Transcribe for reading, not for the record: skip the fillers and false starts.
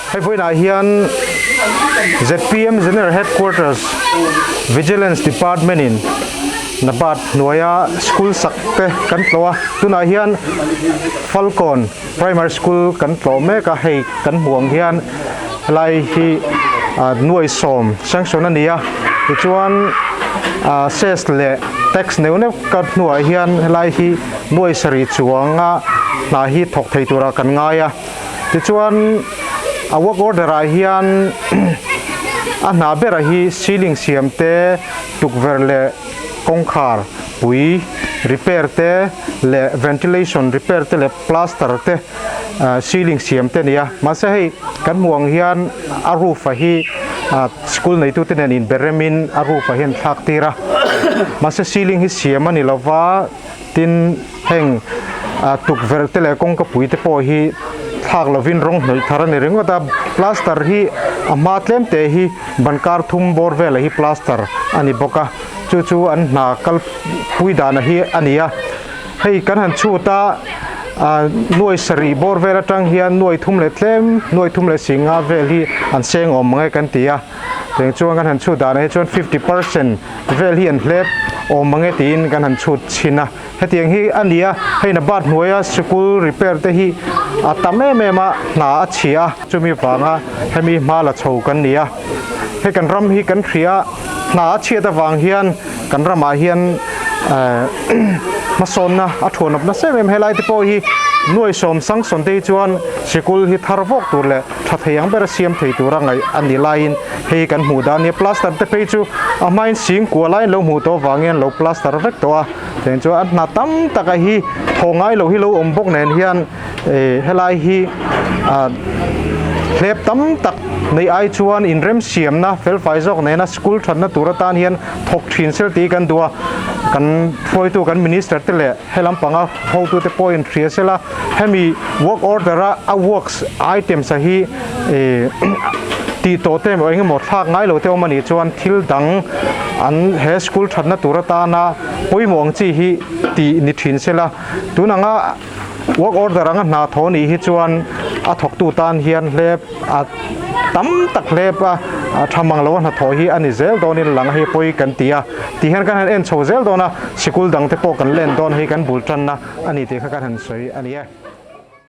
Hei vawiinah hian zpm General Headquarters Vigilance Department in Nabat hnuaia school sak te kan tlawh a, tunah hian Falkawn Primary School kan tlawh mek a, hei kan hmuh ang hian helai hi nuai sawm sanction a ni a, tichuan cess leh tax neuh neuh ka hnuah hian helai hi nuai sarih chuanga hna hi thawk thei turah kan ngai a. Tichuan a work order ah hian a hna berah hi ceiling siam te, tukverh leh kawngkhar pui repair te leh ventilation repair te leh plaster te ceiling siam te a ni a. Mahse hei kan hmuh ang hian a roof ah hi school neitu te nen inberemin a roof ah hian thlak tir a. Mahse ceiling hi siam a ni lova. Tin, heng tukverh te leh kawngka pui te pawh hi thlak lovin rawng hnawih thar a ni ringawt a, plaster hi a hma tlem te hi ban kar thum bawr velah hi plaster a ni bawk a, chu chu an hna kal pui dana hi a ni a. Hei kan han chhut a, nuai sarih bawr vel atang hian nuai thum leh tlem, nuai thum leh singa vel hi an seng awm ang e kan ti a. Tiang chuan kan han chhut danah hi chuan 50% vel hi an hlep awm ang e tiin kan han chhut chhin a. Hetiang hi a ni a, hei na bat hnuaia sikul repair te hi a tam em em a, hna a chhia a, chumi vanga hemi hma la chho kan ni a. Hei kan ram hi kan hria a, hna a chhiat avang hian kan ramah hian hmasawnna a thuanawp nasa em em. Helai te pawh hi nuai sawm sang sawn te hi chuan sikul hi thar vawk tur leh tha thei ang bera siam thei tura ngaih a ni laiin hei kan hmuh dan a nia plaster te phei chu a hmain sing kua laiin lo hmuh tawh avangin lo plaster vek tawh a tiang chuan a hna tam taka hi thaw ngai lo hi lo awm bawk nen hian eh helai hi ah hlep tam tak neih ai chuan inrem siamna felfai zawk nena school thatna tur atan hian thawk thin sel tih kan duh a kan hruaitu kan minister te leh He lampanga hotute pawhin hria sela, hemi work order a a works items a hi ih tih tawh te emaw engemaw thlak ngai lo te awm anih chuan thil dang an he school thatna tur atana pawimawh ang chi hi tih ni thin sela, tun anga work order anga hna thaw nih hi chuan a thawktu tan hian hlep a tam tak hlep a tha mang lo a hnathawh hi a ni zel dawnin lang a hei pawi kan ti a tih hian kan han en chho zel dawn a sikul dang te pawh kan len dawn hei kan bul tanna a ni tih kha kan han sawi a ni e.